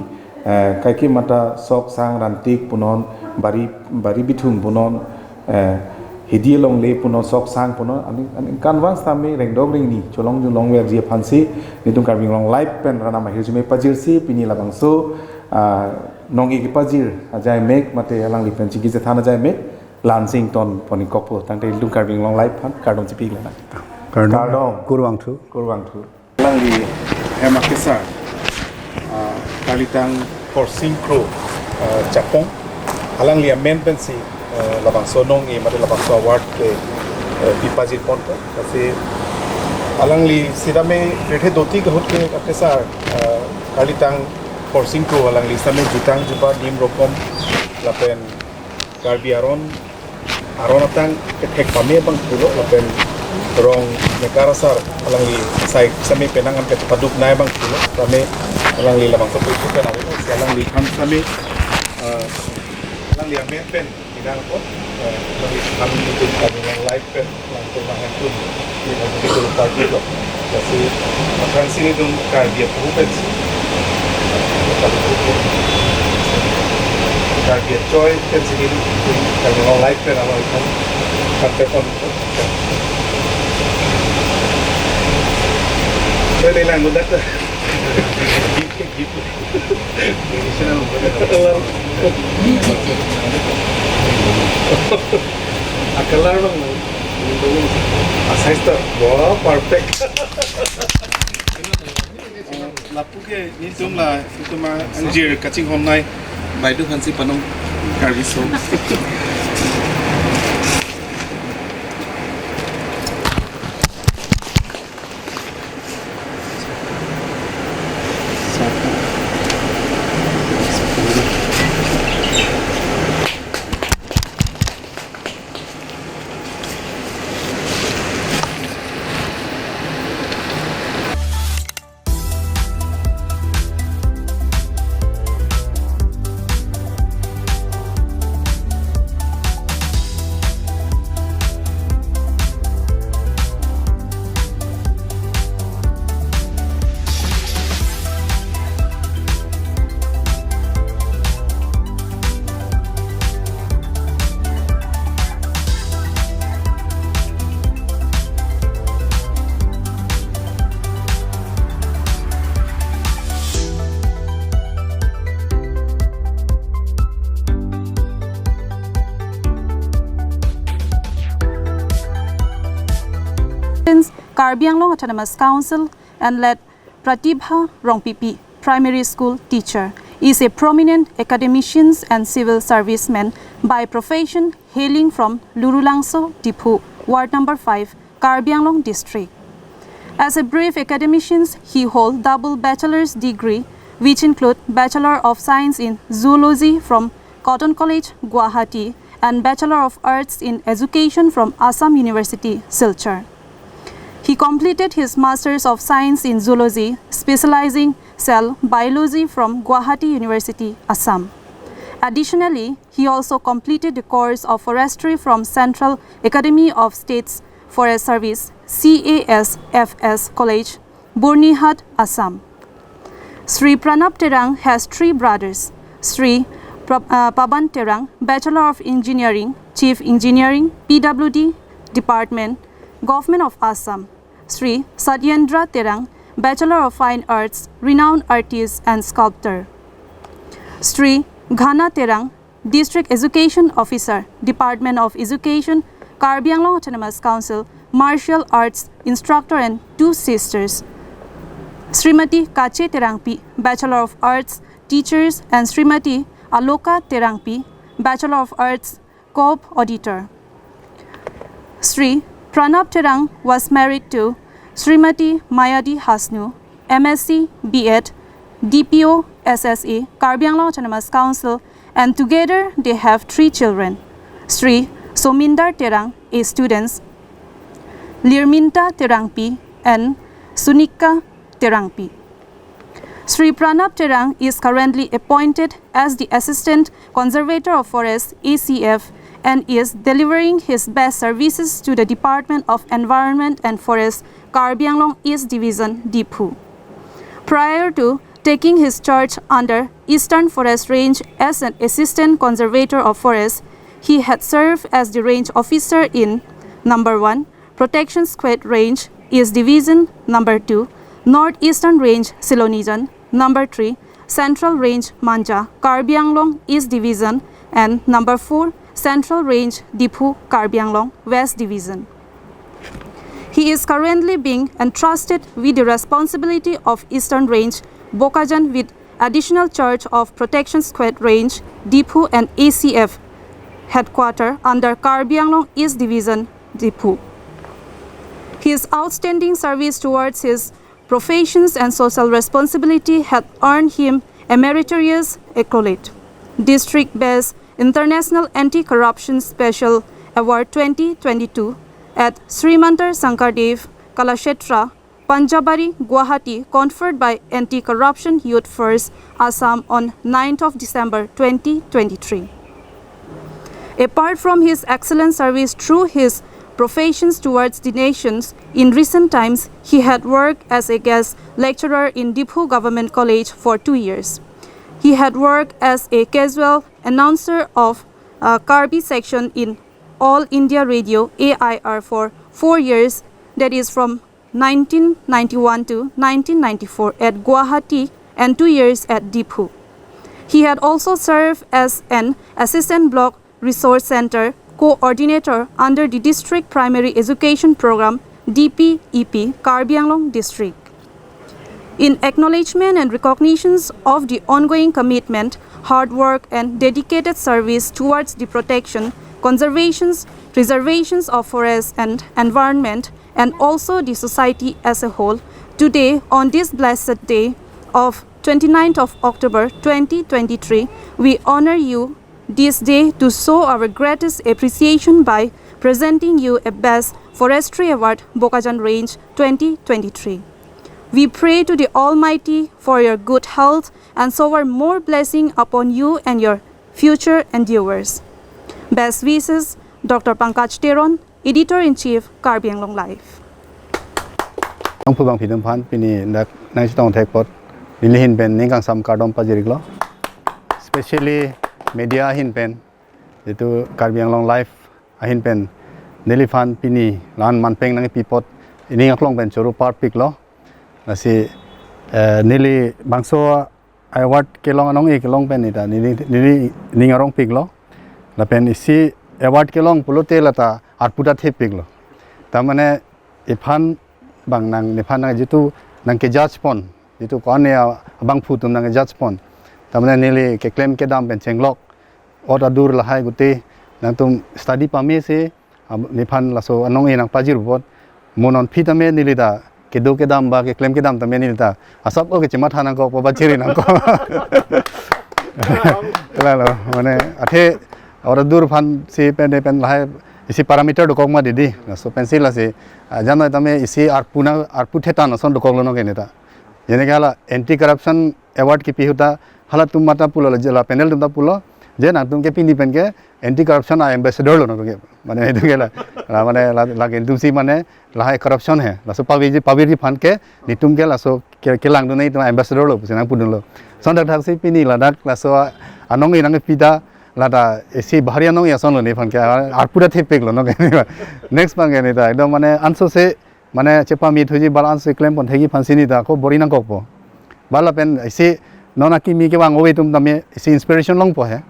eh, kaike mata sok sang rantik punon, bari, bari bithung punon, eh, hidi alongle punon, sok sang punon, ani, ani kanvang sitame rengdok rengni cholong cholongverji aphansi netum Karbi Anglong Live pen ranam ahirjume pajirsi pini labangso, ah, nong-e kepajir ajai mek mate alangli pen chingki chethan ajai mek lansing ton pon-ikpo. Tangte ilitum Karbi Anglong Live aphan kardom chipi lana. Kardom. Kardom. Kurvangthu. Kurvangthu. Alangli hem akesar, ah, Karlitang Khorsing Kro, ah, Chapong. Alangli amen pensi, ah, labangso nong-e mate labangso award ke eh, pipajir ponpo. Lasi alangli sitame rethe doti kahut ke apesar, eh, kalitang forsing ko alangli sitame jutang jubat nim rokom lapen Karbi aron, aron atang kethek pame abang pulo lapen rong mekar asar alangli sai sitame penang an kepaduk nai abang pulo, sitame alangli labang kepu itu pen ave, si alangli han sitame, eh, alangli amen pen inang ko, eh, alangli han itu kami yang live pen nangtum nangtum di political party ko. Lasi makan sini tum Karbi apu pen si. Karbi ajoy pen sini tum kami yang live pen alo ikan. Kante kon. Joy de lang muda tu. Gitu, gitu. Acolor bang. Asai star. Wah, perfect. Lapu ke nelitum la, nelitum angjir kachinghon nai. Baideo aphansi panom Karbi song. Since Karbi Anglong Autonomous Council and led Pratibha Rongpipi, primary school teacher, is a prominent academician and civil serviceman by profession, hailing from Lurulangso, Diphu, Ward number five, Karbi Anglong District. As a brief academician, he holds double bachelor's degree, which include Bachelor of Science in Zoology from Cotton College, Guwahati, and Bachelor of Arts in Education from Assam University, Silchar. He completed his Masters of Science in Zoology, specializing cell biology from Guwahati University, Assam. Additionally, he also completed the course of forestry from Central Academy of States Forest Service, C A S F S College, Byrnihat, Assam. Shri Pranab Terang has three brothers. Shri Pra-, uh, Paban Terang, Bachelor of Engineering, Chief Engineering, P W D Department, Government of Assam. Shri Satyendra Terang, Bachelor of Fine Arts, renowned artist and sculptor. Shri Ghana Terang, District Education Officer, Department of Education, Karbi Anglong Autonomous Council, martial arts instructor and two sisters. Srimati Kache Terangpi, Bachelor of Arts, teachers, and Srimati Aloka Terangpi, Bachelor of Arts, Corp Auditor. Shri Pranab Terang was married to Srimati Mayadi Hasnu, M S C B Ed, D P O S S A, Karbi Anglong Autonomous Council, and together they have three children, Shri Somindar Terang, a student, Lirminta Terangpi, and Sunika Terangpi. Shri Pranab Terang is currently appointed as the Assistant Conservator of Forest, A C F, and is delivering his best services to the Department of Environment and Forest, Karbi Anglong East Division, Diphu. Prior to taking his charge under Eastern Forest Range as an Assistant Conservator of Forest, he had served as the Range Officer in number one, Protection Squad Range, East Division, number two, Northeastern Range, Silonijan, number three, Central Range, Manja, Karbi Anglong, East Division, and number four, Central Range, Diphu, Karbi Anglong, West Division. He is currently being entrusted with the responsibility of Eastern Range, Bokajan, with additional charge of Protection Squad Range, Diphu, and A C F headquarter under Karbi Anglong East Division, Diphu. His outstanding service towards his professions and social responsibility had earned him a meritorious accolade, District Best International Anti-Corruption Special Award twenty twenty-two at Srimantar Sankardev Kalakshetra, Panjabari, Guwahati, conferred by Anti-Corruption Youth Force, Assam on ninth of December twenty twenty-three. Apart from his excellent service through his professions towards the nations, in recent times he had worked as a guest lecturer in Diphu Government College for two years. He had worked as a casual announcer of a Karbi section in All India Radio, A I R, for four years, that is from nineteen ninety-one to nineteen ninety-four at Guwahati and two years at Diphu. He had also served as an Assistant Block Resource Center Coordinator under the District Primary Education Program, D P E P, Karbi Anglong District. In acknowledgement and recognitions of the ongoing commitment, hard work, and dedicated service towards the protection, conservations, preservations of forest and environment, and also the society as a whole, today, on this blessed day of twenty-ninth of October twenty twenty-three, we honor you this day to show our greatest appreciation by presenting you a Best Forestry Award, Bokajan Range twenty twenty-three. We pray to the Almighty for your good health and shower more blessing upon you and your future endeavors. Best wishes, Doctor Pankaj Teron, Editor-in-Chief, Karbi Anglong Live. Ang phu bang pidum phan pini dak nang chetong thek apot neli ahin pen ning kangsam kardom pajir-iklo. Especially media ahin pen, jitu Karbi Anglong Live ahin pen neliphan pini la-an manpeng nangpi apot ining aklong pen choro parpiklo. Lasi, eh, neli bangso award kelong anong-e kelong pen neta neli, neli ning arongpiklo. Lapen isi award kelong pulote lata arpu ta thepiklo. Ta mane iphan bang nang, nephan nang jitu nang ke-judge pon, jitu ko-an abangphu atum nang ke-judge pon. Ta mane neli keklem kedam pen chenglok, ot adur lahai gute nangtum study pame si, ab-, nephan laso anong-e nangpajir apot, mo non aphi tame neli ta kedo kedam ba keklem kedam tame neli ta asap o kechematha nangkok, pachiri nangkok. Lalo, mane athe ot adur aphan si pen de pen lahai isi parameter dokok ma didi. Laso pensi lasi, ah, jano tame isi arpu na, arpu thetan ason dokoklo no ke neta. Jene ke hala anti corruption award kipi ahut ta halatum mata pulo, la, la panel atum ta pulo, je nangtum ke pini pen ke anti corruption a-ambassador lo nangtum ke. Mane itum ke la, la mane la, la ke itum si mane lahai corruption he. Laso pavirji, pavirji aphan ke netum ke laso ke, kelangdun nangji atum ambassador lo pusi nangpudunlo. Lason dak thaksi pini ladak laso anong-e nangpi ta lata isi bahari anong-e ason lo nephan ke, arpu ta thepiklo no ke. Next abang ke neta ekdom mane ansose mane chepame thuji ba la-an si klem pon thekji aphansi neta ko bor-i nangkokpo. Ba lapen isi non akimi kevang ove atum tame isi inspiration longpo he.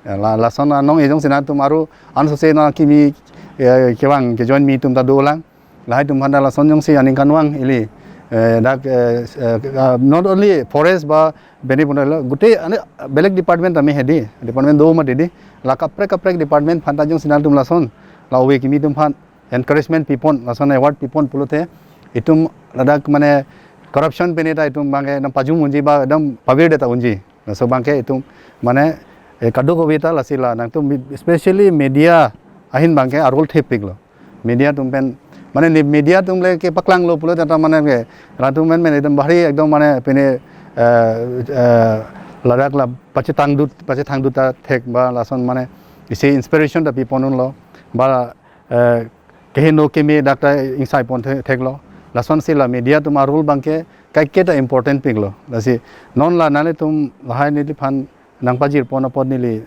La, lason anong-e jongsi nangtum aru ansose non akimi, eh, kevang ke-join me atum ta dolang. Lahai atum aphan ta lason jongsi aning kanvang ili, eh, dak, eh, eh, ah, not only forest ba bene pun lo, gute ane belek department tame hedi, department do ma didi. La kaprek kaprek department aphan ta jongsi nangtum lason la ove kimi atum aphan encouragement pipon, lason award pipon pulote itum ladak mane corruption pen neta itum abang ke nang pajum unji ba ekdom pavirdet ta unji. Laso abang ke itum mane, eh, kadokave ta lasi la nangtum, especially media ahin abang ke a-role thepiklo. Media atum pen mane ne media atum le kepaklanglo pulote ta mane ke latum pen pen ekdom bahari ekdom mane pine, eh, eh, ladak la pachethangdut, pachethangdut ta thek ba lason mane isi inspiration ta pipon unlo ba, eh, keheno keme dak ta ingsai pon the-, theklo. Lasonsi la media atum a-role abang ke kaike ta important piklo. Lasi non la nanglitum lahai neliphan nangpajir pon apot neli,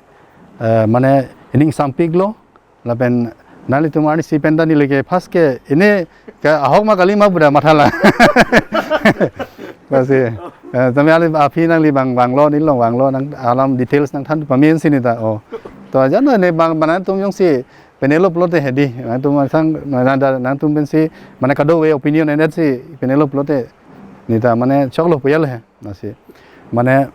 eh, mane ining sampiklo. Lapen nanglitum arnisi pen ta neli ke first ke ini ke ahok ma kali ma pu ta matha lang. Lasi, eh, tame ali aphi nangli vang, vanglo, nelilong vanglo, nang alam details nangthan pamensi neta. Oh. To aja no ne abang mane nangtum jongsi penelo pulote hedi. Nangtum sang nang, nang, nangtum pensi mane kadokave opinion endet si penelo pulote neta mane choklo pu ya lo he. Lasi mane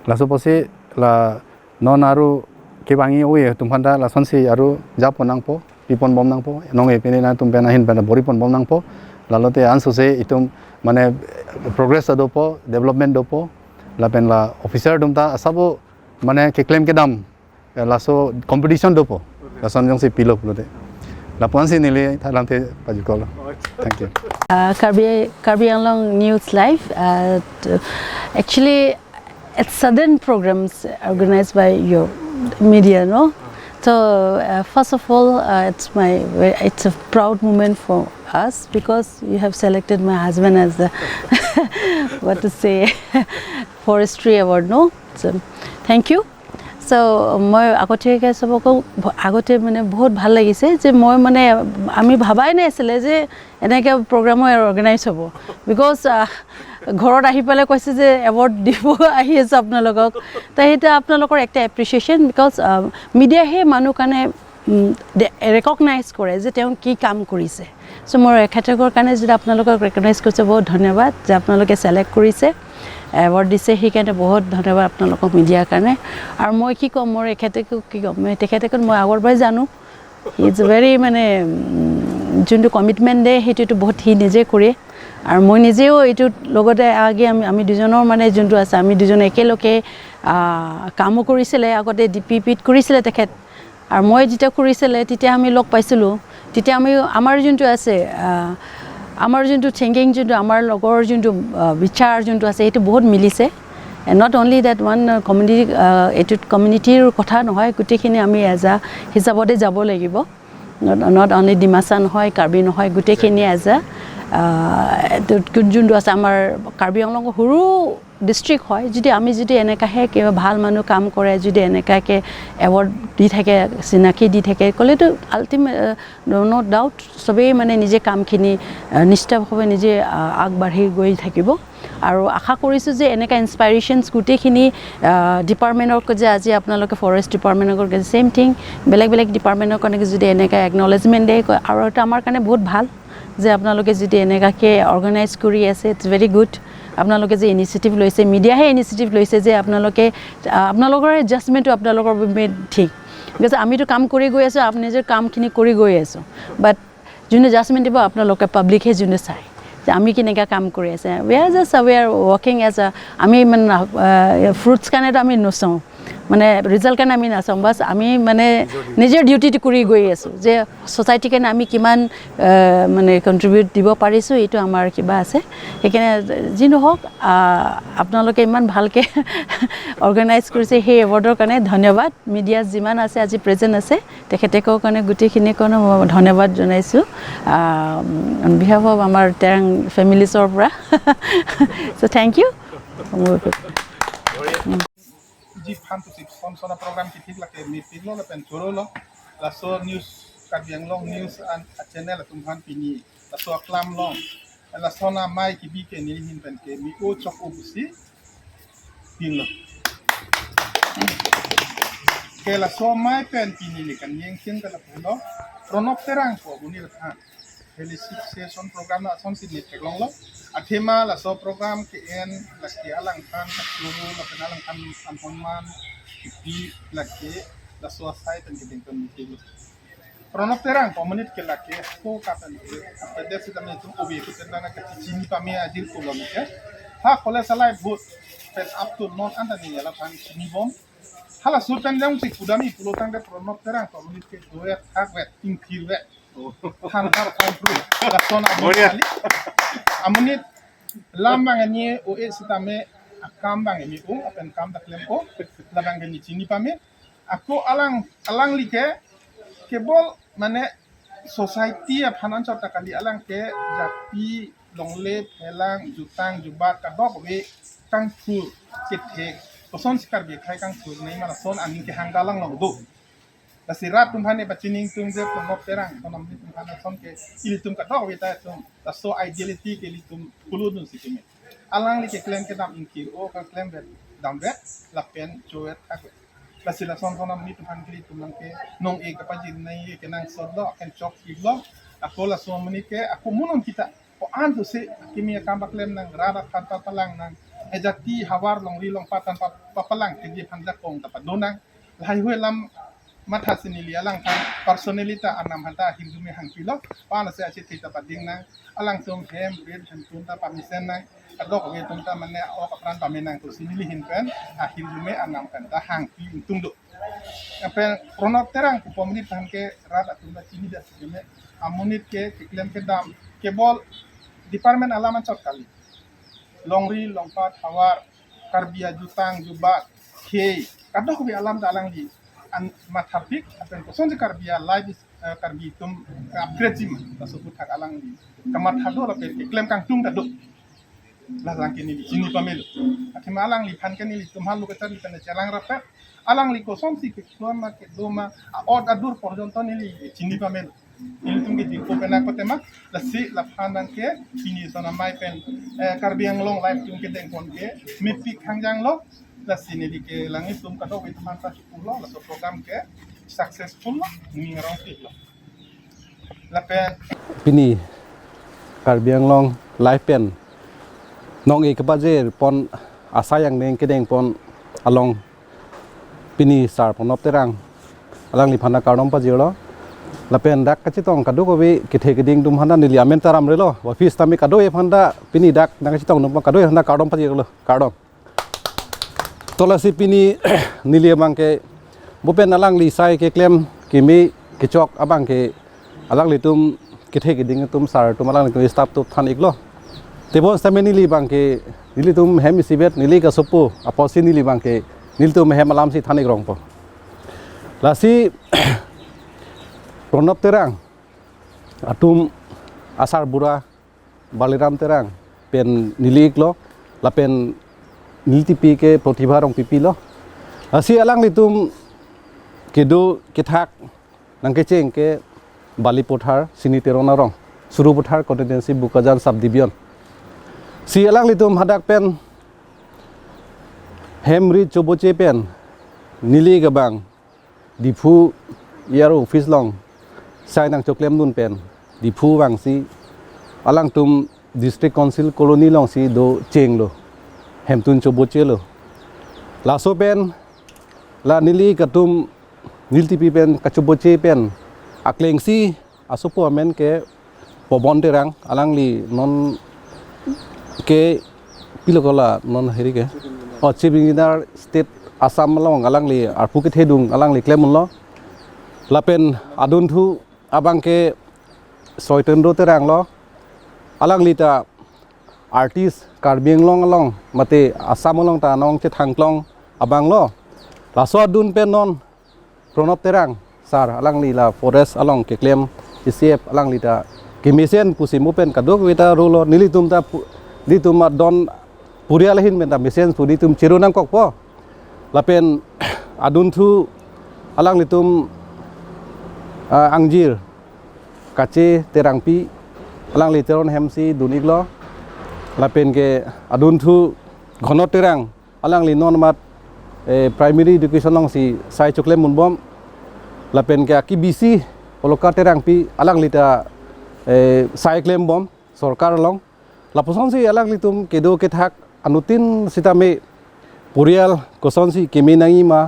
laso apotsi la non aru kevangji ove atum aphan ta lasonsi aru japon nangpo, pipon bom nangpo, anong-e pine nangtum pen ahin pen bor-i pon bom nangpo. Lalote ansose itum mane progress ta dopo, development dopo, lapen la officer atum ta asabo mane keklem kedam, eh, laso competition dopo. Lason jongsi pilo pulote. Lapu-ansi neli thalang te pajukol. Thank you. Uh, Karbi, Karbi Anglong News Live. Uh, t- actually, it's sudden programs organized by your media, no? So, uh, first of all, uh, it's my ve- it's a proud moment for us because you have selected my husband as the what to say forestry award, no? So, thank you. So, মই আগতীয়াকৈ চবকে ভ- আগতে মানে বহুত ভাল লাগিছে যে মই মানে আমি ভাবাই নাছিলে যে এনেকৈ প্ৰগ্ৰামো অৰ্গেনাইজ হ'ব। বিকজ ঘৰত আহি পেলাই কৈছে যে এৱাৰ্ড দিব আহি আছে আপোনালোকক। তো সেইটো আপোনালোকৰ একটা এপ্ৰিচিয়েশ্যন, বিকজ মিডিয়াই সেই মানুহ কাৰণে ৰেকগনাইজ কৰে যে তেওঁ কি কাম কৰিছে। চ' মোৰ এখেতকৰ কাৰণে যদি আপোনালোকক ৰেকগনাইজ কৰিছে, বহুত ধন্যবাদ যে আপোনালোকে ছিলেক্ট কৰিছে, এৱাৰ্ড দিছে, সেইকাৰণে বহুত ধন্যবাদ আপোনালোকক মিডিয়াৰ কাৰণে। আৰু মই কি ক'ম, মোৰ এখেতকো কি ক'ম, মই তেখেতকো মই আগৰ পৰাই জানো। হি ইজ ভেৰি মানে উম, যোনটো কমিটমেণ্ট দিয়ে সেইটোতো বহুত সি নিজে কৰে। আৰু মই নিজেও এইটোত লগতে আগে আমি আমি দুজনৰ মানে যোনটো আছে, আমি দুজনে একেলগে আহ, কামো কৰিছিলে, আগতে ডি পি পিত কৰিছিলে তেখেত। আৰু মই যেতিয়া কৰিছিলে তেতিয়া আমি লগ পাইছিলোঁ। তেতিয়া আমি আমাৰ যোনটো আছে আহ, আমাৰ যোনটো থিংকিং, যোনটো আমাৰ লগৰ যোনটো আহ, বিচাৰ যোনটো আছে, সেইটো বহুত মিলিছে। And not only that one, community এইটোত কমিউনিটিৰ কথা নহয়, গোটেইখিনি আমি এজ আ হিচাপতে যাব লাগিব। নট নট অনলি ডিমাচা নহয়, কাৰ্বি নহয়, গোটেইখিনি এজ আ যোনটো আছে আমাৰ কাৰ্বি আংলং সৰু ডিষ্ট্ৰিক্ট হয়, যদি আমি যদি এনেকাহে কিবা ভাল মানুহ কাম কৰে, যদি এনেকাকে এৱাৰ্ড দি থাকে, চিনাকি দি থাকে, ক'লেতো আল্টিমে ন' ডাউট চবেই মানে নিজে কামখিনি আহ, নিশ্চিতভাৱে নিজে আহ, আগবাঢ়ি গৈ থাকিব। আৰু আশা কৰিছোঁ যে এনেকা ইনস্পাইৰেশ্যনছ গোটেইখিনি ডিপাৰ্টমেণ্টক যে আজি আপোনালোকে ফৰেষ্ট ডিপাৰ্টমেণ্টক যে ছেম থিং, বেলেগ বেলেগ ডিপাৰ্টমেণ্টৰ কাৰণে যদি এনেকা একনলেজমেণ্ট দিয়ে, আৰু এইটো আমাৰ কাৰণে বহুত ভাল যে আপোনালোকে যদি এনেকাকে অৰ্গেনাইজ কৰি আছে, ইটছ ভেৰি গুড। আপোনালোকে যে ইনিচিয়েটিভ লৈছে, মিডিয়াহে ইনিচিয়েটিভ লৈছে যে আপোনালোকে আহ, আপোনালোকৰ জাজমেণ্টটো আপোনালোকৰ বাবে ঠিক। বিকজ আমিতো কাম কৰি গৈ আছোঁ, আপুনি যে কামখিনি কৰি গৈ আছোঁ, বাট যোনে জাজমেণ্ট দিব আপোনালোকে পাব্লিকহে যোনে চায় যে আমি কেনেকৈ কাম কৰি আছে। We are just, we are working as a, আমি মানে ফ্ৰুটছ কাৰণেতো আমি নচাওঁ, মানে ৰিজাল্ট কাৰণে আমি নাচাওঁ, বাছ আমি মানে নিজৰ ডিউটিটো কৰি গৈ আছোঁ যে ছ'চাইটিৰ কাৰণে আমি কিমান আহ, মানে কণ্ট্ৰিবিউট দিব পাৰিছোঁ, এইটো আমাৰ কিবা আছে। সেইকাৰণে যি নহওক, আহ, আপোনালোকে ইমান ভালকৈ অৰ্গেনাইজ কৰিছে, সেই এৱাৰ্ডৰ কাৰণে ধন্যবাদ। মিডিয়া যিমান আছে আজি প্ৰেজেণ্ট আছে, তেখেতসকলৰ কাৰণে গোটেইখিনিৰ কাৰণে মই ধন্যবাদ জনাইছোঁ অন বিহাফ অফ আমাৰ তেৰাং ফেমিলিজৰ পৰা। So' thank you. Jiphan to sip son sona program kithik lake meeting lo lapen choro lo. Laso news, Karbi Anglong news and channel atum aphan pini laso aklam lo. Laso amei kebi ke neli ahin pen ke me-o chok-o pusi pilo. Ke laso amei pen pini ne kan yeng kin ka lapulo. Pranab Terang ko bunil khan. Felicitation program na asonsi ne theklonglo. Athema laso program ke-en lake alangphan kachoro lapen alangphan an-hon man kipi lake laso asai pen keding pen mithilo. Pranab Terang komunit ke lake ko kapen ke kapedet sitame itum obi kuten dana kachini pame ajir pulo ke. Ha kole salai bhut pen up to not anta ni yala phan chini bom. Hala sur pen jang si kudami pulo tangte Pranab Terang komunit ke doya thak vet, ingthir vet. Than thar than pru. Lason amun Boria. Kali. Amonit lam bang ani o e sitame akam bang ani o, apen kam ta klem o, labang ani chini pame. Ako alang, alangli ke kebol mane society aphan anchot ta kali, alang ke jati longle phelang jutang jubat kadokave kangthur kethek. Kosonsi Karbi akhei kangthur nei ma lason aning kehang ta alang along do. Lasi rat atum aphan ne pachini ingtung je Pranab Terang, sonam ni atum aphan ason ke ilitum kadokave ta atum. Laso ideality ke ilitum pulun dun si keme. Alangli keklem kedam ingkir o, keklem vet dam vet, lapen chovet thak vet. Lasi lason sonam ni atum aphan ke ilitum nang ke nong e kapajir nai e kenangsot lo, aken chok pik lo. Ako laso amonit ke, ako munun kita. Ko-an to se kimi akam paklem nang, rat aphan papalang nang, ejati havar longri longpat aphan pa- papalang keji aphan jakong ta pado nang. Lahai hui lam Matha si neli alangphan personally ta anam aphanta ahirjume hangpilo. Pan ase achethe ta pading nang. Alangtum hem rit hem tun ta pamesen nang. Kadokave atum ta mane ok apran pame nang pusi neli ahin pen ahirjume anam aphanta hangpi ingtung do. Lapen Pranab Terang pu pomri aphan ke rat atum ta chini da si keme. Amonit ke keklem kedam kebol department alam anchot kali. Longri, longpat, havar, Karbi ajutang, jubat, khei, kadokave alam ta alangli an mathapik, lapen kosonsi Karbi a life is, eh, Karbi atum ka-upgrade ji ma, laso aphuthak alangli kamatha do lapen keklem kangtung ta do. Laso abang ke neli chini pamelo. Athema alangliphan ke nelitum halo kacharli pen chelang rapet. Alangli kosonsi keklem ma kedo ma, a-ot adur porjonto neli chini pamelo. Nelitum ke jirpo pen nangkok tema, lasi laphan abang ke pini ason amei pen, eh, Karbi Anglong Live atum kedengpon ke mepik hangjanglo, lasi neli ke alanglitum kadokave atum aphanta chipulo, laso program ke successful lo, ning arong pik lo. Lapen pini Karbi Anglong Live pen nong-e kepajirpon asai angdeng kedengpon along pini Sar Pranab Terang alangliphan ta kardom pajirlo. Lapen dak kachetong kadokave kethe keding atum aphanta neli amen ta ramrelo. Office tame kadokave aphanta pini dak nangkachetong atum kadokave aphanta kardom pajirlo. Kardom. To lasi pini neli abang ke bupon alangli asai keklem keme kechok abang ke alanglitum kethe keding atum sar atum alanglitum staff atum than-iklo. Tebon setame neli abang ke nelitum hem isivet neli kasopo apotsi neli abang ke nelitum hem alamsi than-ik rongpo. Lasi Pranab Terang atum asarbura Baliram Terang pen neli-iklo, lapen neli tipi ke Pratibha Rongpipi lo. Lasi alanglitum kedo kethak nangkecheng ke Balipathar, Sini Teron arong, Sarupathar constituency, Bokajan subdivision. Si alanglitum hadak pen hem rit choboche pen neli ke abang Diphu E R O office along sai nangchoklemdun pen Diphu vangsi alangtum District Council Colony alongsi dochenglo, hemtun chobochelo. Laso pen la neli-ik atum neli tipi pen kachoboche pen aklengsi asopo amen ke Pobon Terang, alangli non ke pilo ko la non heri ke, oh, Chief Engineer State Assam along alangli arpu kethedung alangli klem unlo. Lapen adunthu abang ke Soitendro Terang lo, alangli ta artist Karbi Anglong along mate Assam along ta nangchethangklong abang lo. Laso adun pen non Pranab Terang sar alangli la forest along keklem isi ep alangli ta kemesen pusi mo pen kadokave ta rolo, nelitum ta pu-, nelitum adon purial ahin pen ta mesen pu nelitum chero nangkokpo. Lapen adunthu alanglitum, ah, angjir Kache Terangpi alangli Teron hemsi dun-iklo. Lapen ke adunthu Ghono Terang alangli non mat, eh, primary education alongsi sai choklem unbom. Lapen ke aki B C Oloka Terangpi alangli ta, eh, sai klembom sorkar along. Lapusonsi alanglitum kedo kethak anuttin sitame purial kosonsi keme nangji ma,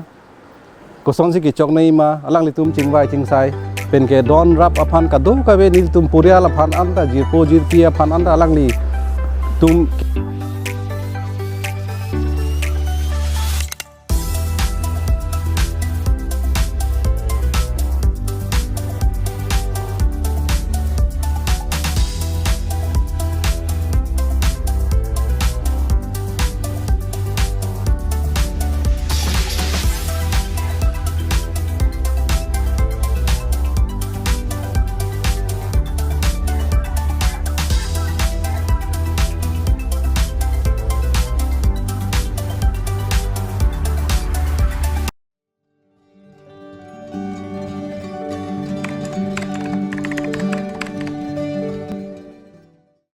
kosonsi kechok nangji ma, alanglitum chingvai chingsai pen ke don rap aphan kadokave nelitum purial aphan anta, jirpo jirpi aphan anta alanglitum